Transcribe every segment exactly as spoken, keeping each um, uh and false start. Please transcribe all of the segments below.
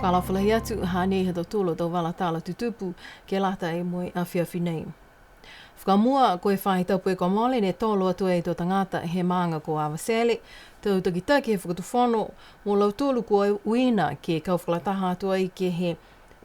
Fakaalofa lahi atu, hanei ha tautolu a tau vala tala tutupu ke lata mo e afiafi nei. Fakamua, ko e faahi tapu kua mole ne tolo atu ai e tau tagata he maaga ko Avatele, tau takitaki he fakatufono, mo lautolu kua uiina ke kau fakalataha atu ai ke he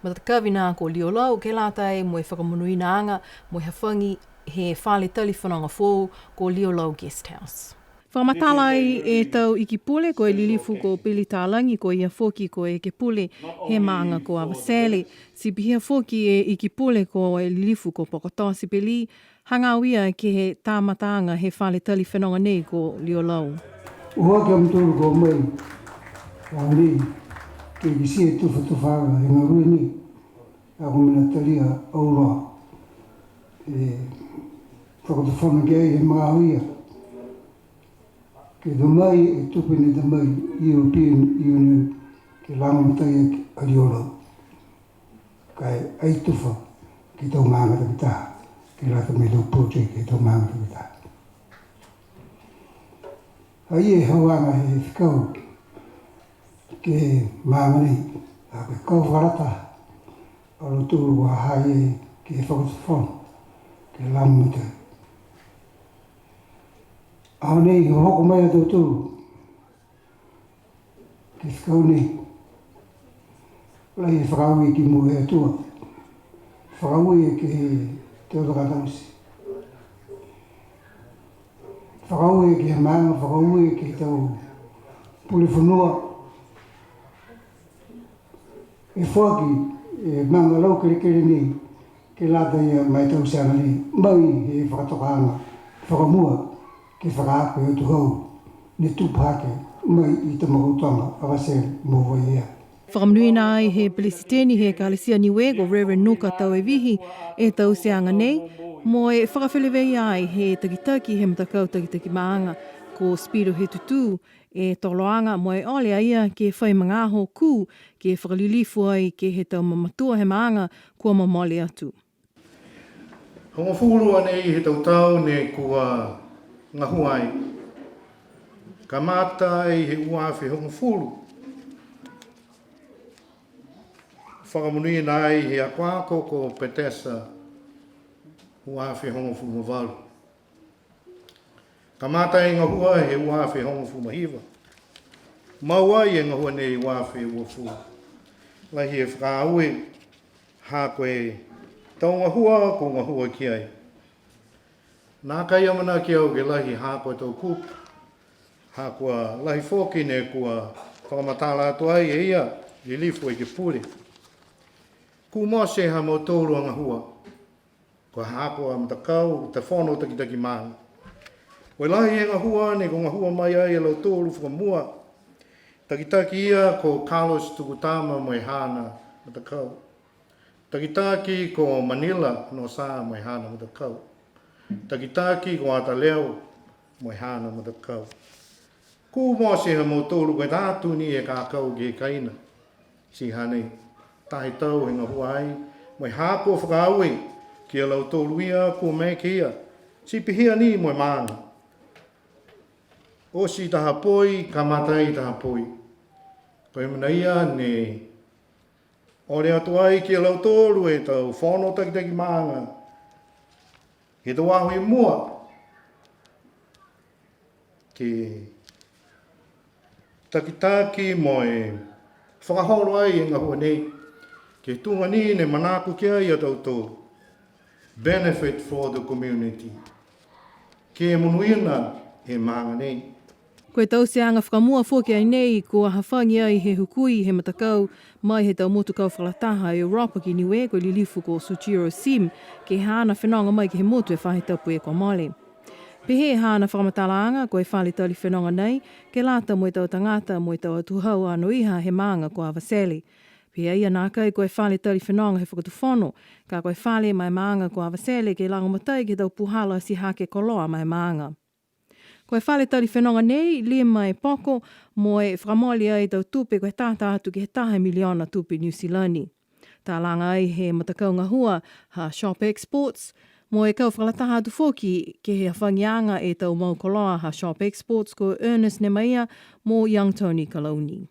matakavi nā ko Liolau, ke lata mo e fakamonuinaaga mo e hafagi he fale tali fenoga foou ko Liolau Guest House. Fakamatala ai e tau iki pule, ko e lilifu ko Pili Talagi, ko ia foki ko e ekepule he maaga ko Avatele. Ti pihia foki e iki pule ko e lilifu ko Pokotoa Sipeli, hagaao ia ke he kamataaga he fale tali fenoga nei ko Liolau. Ua ke mutolu ko mai, a nei, ke kitia e tufatufaaga he galue nei, a ko e mena talia auloa e fakatufono ke he magaaho ia. Ke tamai e tupe ne tamai European Union ke lagomatai a Liolau. Ka e ai tufa ke he tau maaga takitaha, ke lata mo e tau project ke he tau maaga takitaha. Ai e hauaga he fekau ke he maaga nei, a ko e kau fakalataha a lautolu kua ha ha i ai ke he fakatufono ke lagomatai. Aho nei, hohoko mai a tautolu ke he fekau nei. Lahi e fakaaue ki mua he Atua. Fakaaue ke he tau tagata oti. Fakaaue ke he maaga, fakaaue ke he tau pule fonua. E foaki e maaga lau kelekele nei, ke lata ia mo e tauteaga nei, mai he fakatokaaga fakamua ke fakaako e atuhau ne tupu hake mai i Tamakautoga, Avatele mo Vaiea. Fakamonuina ai he Pelesiteni he Ekalesia Niue ko Reverend Nuka Tauevihi e tauteaga nei, mo e fakafeleveia ai he takitaki he matakau takitaki maaga ko Spiro Hetutū, e toloaga mo e ole a ia ke fai magaaho kū ke fakalilifu ai ke he tau mamatua he maaga kua momole atu. Hogofulu a nei he tau tau ne kua gahua ai. Kamata ai he ua afe hogofulu. Fakamonuina ai he akoako ko Petesa ua afe hogofulu ma valu. Kamata e gahua he ua afe hogofulu ma hiva. Mau ai e gahua nei ua afe uafulu. Lahi e fakaaue, ha ko e tau gahua kua gahua ki ai. Nākai amanaki au ke lahi ha ko e tau kupu, ha kua lahi foki ne kua fakamatala atu ai e ia, lilifu ekepule. Kua mate ha mautolu a gahua. Ko e haaku a matakau, tau fono takitaki maaga. Ko e lahi e gahua ne kua gahua mai ai a lautolu fakamua. Takitaki ia ko Carlos Tukutama mo e haana matakau. Takitaki ko Manila Nosa mo e haana matakau. Takitaki ko Ataleo mo e haana matakau. Kua mate ha mautolu ko e taha atu ni e kakau ke he kaina. Ti hanei, taha e tau he gahua ai, mo e haaku a fakaaue, ki a lautolu ia, kua maeke ia, ti pihia ni mo e maaga. Oti taha poi, kamata ai taha poi. Ko e mena ia ne ole atu ai ki a lautolu e tau fono takitaki maaga. He tau aho i mua, ke takitaki mo e fakaholo ai e gahua nei, ke tuga ni ne manako ki ai a tautolu. Benefit for the community. Ke monuina e maaga nei. Ko e tauteaga fakamua foki a nei, kua hafagi ai he hukui he matakau mai he tau motu kau fakalataha Europa ki Niue, ko e lilifu ko Sujiro Sim, ke he haana fenoga mai ke he motu he faahi tapu kua mole. Pehē e haana fakamatalaaga, ko e fale tali fenoga nei, ke lata mo e tau tagata mo e tau atuhau anoiha he maaga ko Avatele. Pehē a ia nākai ko e fale tali fenoga he fakatufono, ka ko e fale ma e maaga ko Avatele ke lagomatai ke he tau puhala ti hake koloa ma e maaga. Ko e fale tali fenoga nei, lima e poko, mo e fakamole ai e tau tupe ko e tata atu ke he taha miliona tupe Niu Silani. Talaga ai he matakau gahua ha Shop Exports, mo e kau fakalataha atu foki ke he hafagiaga e tau mau koloa ha Shop Exports ko Ernest Nemaia mo Young Tony Kalauni.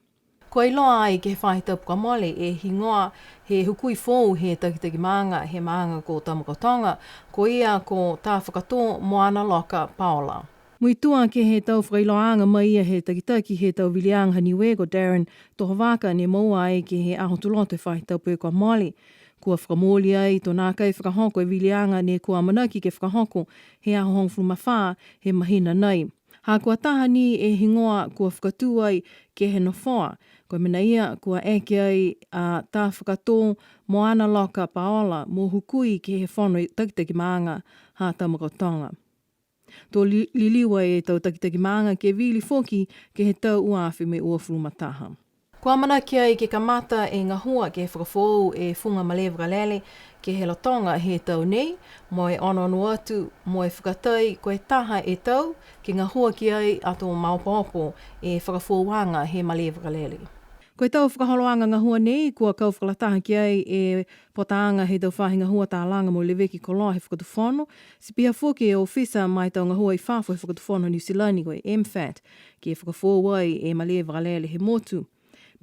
Kua iloa ai ke he faahi tapu kua mole e higoa he hukui foou he takitaki maaga he maaga ko Tamakautoga, ko ia ko Tafakatō Moanaloka Paola. Muitua ke he tau fakailoaaga mai ia he takitaki he tau viliaga ha Niue ko Darren Tohovaka ne moua ai ke he aho Tuloto he faahi tapu kua mole. Kua fakamooli ai to nākai fakahoko e viliaga ne kua amanaki ke fakahoko he aho hogofulu ma fā he mahina nei. Ha kua taha ni e higoa kua fakatū ai ke he nofoa, ko e mena ia kua eke ai a Tafakatō Moanaloka Paola mo hukui ke he fono takitaki maaga ha Tamakautoga. To li-, liliu ai e tau takitaki maaga ke vili foki ke he tau ua afe mo e uafulu ma taha. Kua amanaki ai ke kamata e gahua ke fakafoou e fuga malē vakalele ke he lotoga he tau nei, mo e onoono atu, mo e fakatai ko e taha e tau ke gahua ki ai ato maopoopo e fakafoouaga he malē vakalele. Ko e tau fakaholoaga gahua nei, kua kau fakalataha ki ai e potaaga he tau faahi gahua talaga mo e leveki koloa he fakatufono, ti pihia foki e ofisa ma e tau gahua i fafo he fakatufono Niu Silani ko e MFAT, ke fakafoou ai e malē vakalele he motu.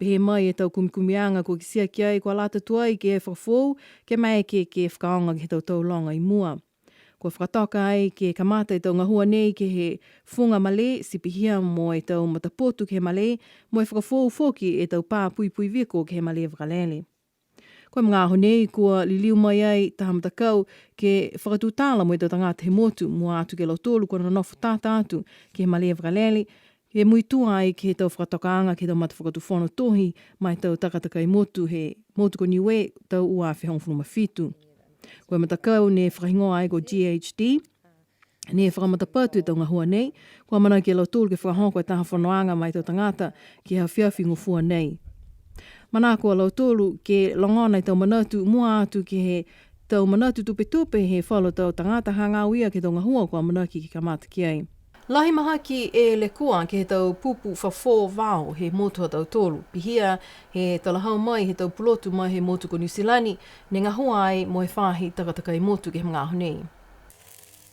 Pehē mai e tau kumikumiaga kua kitia ki ai kua lata tuai ke fakafoou, ke maeke ke fakaaoga ke he tau tau loga i mua. Kua fakatoka ai ke kamata e tau gahua nei ke he fuga malē, ti pihia mo e tau matapotu ke he malē, mo e fakafoou foki e tau pā puipui viko ke he malē vakalele. Ko e magaaho nei kua liliu mai ai taha matakau ke fakatutala mo e tau tagata he motu, mua atu ke he lautolu kua nonofo tata atu ke he malē vakalele, ke muitua ai ke he tau fakatokaaga ke he tau matafakatufono tohi ma e tau takatakai motu he motu ko Niue tau ua afe hogofulu ma fitu. Ko e matakau ne fakahigoa ai ko GHD, ne fakamatapatu e tau gahua nei, kua amanaki a lautolu ke fakahoko e taha fonoaga ma e tau tagata ke he afiafi Gofua nei. Manako a lautolu ke logona e tau manatu mua atu ke he tau manatu tupetupe he falu tau tagata hagaao ia ke he tau gahua kua amanaki ke kamata ki ai. Lahi mahaki e lekua ke he tau pupu fafo vao he motu ha tautolu, pihia he talahau mai he tau pulotu mai he motu ko Niu Silani, ne gahua ai mo e faahi takatakai motu ke he magaaho nei.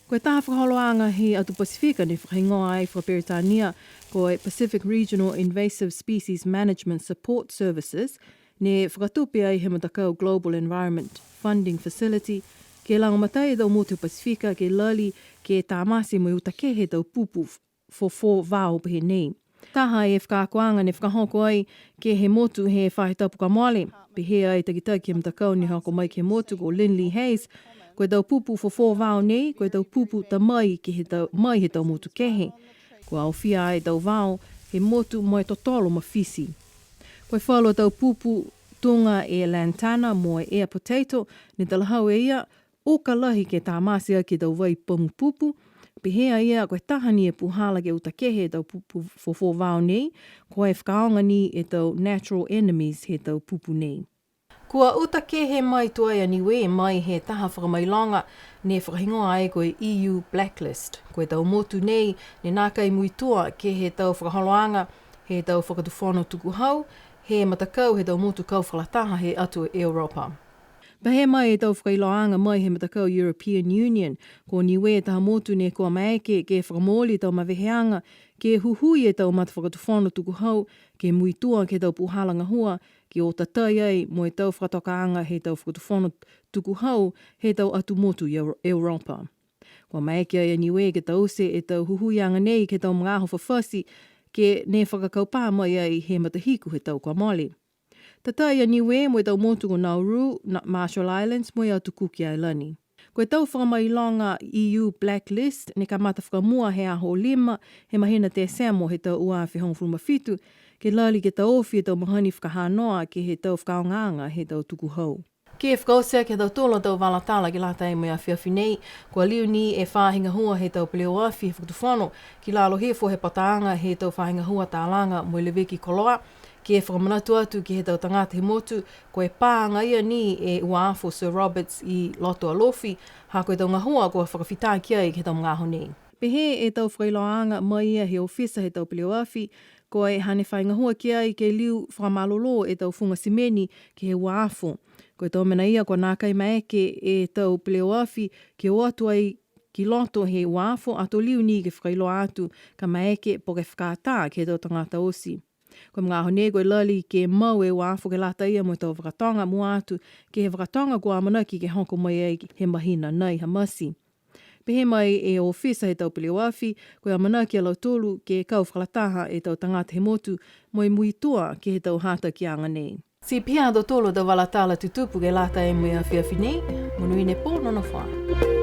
Ko e taha fakaholoaga he atu Pasifika ne fakahigoa ai fakaperitania ko e Pacific Regional Invasive Species Management Support Services, ne fakatupe ai he matakau Global Environment Funding Facility, ke lagomatai e tau motu Pasifika ke lali ke tamate mo e uta kehe e tau pupu fofo vao pehē nei. Taha e fakaakoaga ne fakahoko ai ke he motu he faahi tapu kua mole. Pehē ai e takitaki he matakau ne hoko mai ke he motu ko Lindley Hayes, ko e tau pupu fofo vao nei, ko e tau pupu ta mai ke he tau, mai he tau motu kehe. Kua aofia ai e tau vao he motu mo e totolo ma Fisi. Ko e falu a tau pupu tuga e lantana mo e air potato, ne talahau e ia, uka lahi ke tamate aki e tau vai pamu pupu, pehē a ia ko e taha ni e puhala ke uta kehe e tau pupu fofo vao nei, ko e fakaaoga ni e tau natural enemies he tau pupu nei. Kua uta kehe mai tuai a Niue mai he taha fakamailoga ne fakahigoa ai ko e E U Blacklist. Ko e tau motu nei ne nākai muitua ke he tau fakaholoaga he tau fakatufono tukuhau, he matakau he tau motu kau fakalataha he atu Europa. Pehē mai e tau fakailoaaga mai he matakau European Union, ko Niue e taha motu ne kua maeke ke fakamooli e tau maveheaga, ke huhui e tau matafakatufono tukuhau, ke muitua ke he tau puhala gahua, ke o tatai ai mo e tau fakatokaaga he tau fakatufono tukuhau he tau atu motu i Euro-, Europa. Kua maeke ai a Niue ke taute e tau huhuiaga nei ke he tau magaaho fafati, ke ne fakakaupā mai ai he matahiku he tau kua mole. Tatai a Niue mo e tau motu ko Nauru, Na-, Marshall Islands mo e atu Kuki Ailani. Ko e tau fakamailoga E U Blacklist ne kamata fakamua he aho lima he mahina Tesemo he tau ua afe hogofulu ma fitu, ke lali ke taofi e tau mahani fakahanoa ke he tau fakaaogaaga he tau tukuhau. Ke fakaoti aki ha tautolu a tau vala tala ke lata mo e afiafi nei, kua liu ni e faahi gahua he tau peleoafi he fakatufono ki lalo hifo he pataaga he tau faahi gahua talaga mo e leveki koloa, ke fakamanatu atu ke he tau tagata he motu, ko e pā agaia ni e uafo Sir Roberts i loto Alofi, ha ko e tau gahua kua fakafita ki ai ke he tau magaaho nei. Pehē e tau fakailoaaga mai ia he ofisa he tau peleoafi, ko e hane fai gahua ki ai ke liu fakamalolō e tau fuga simeni ke he uafo. Ko e tau mena ia kua nākai maeke e tau peleoafi ke o atu ai ki loto he uafo ato liu ni ke fakailoa atu ka maeke po ke fakatā ke he tau tagata oti. Ko e magaaho nei ko e lali ke mau e uafo ke lata ia mo e tau fakatoga mua atu ke he fakatoga kua amanaki ke hoko mai ai he mahina nei ha Masi. Pehē mai e ofisa he tau peleoafi, ko e amanaki a lautolu ke kau fakalataha e tau tagata he motu mo e muitua ke he tau hatakiaga nei. Ti pihia ha tautolu a tau vala tala tutupu ke lata mo e afiafi nei, monuina e pō, nonofo ā.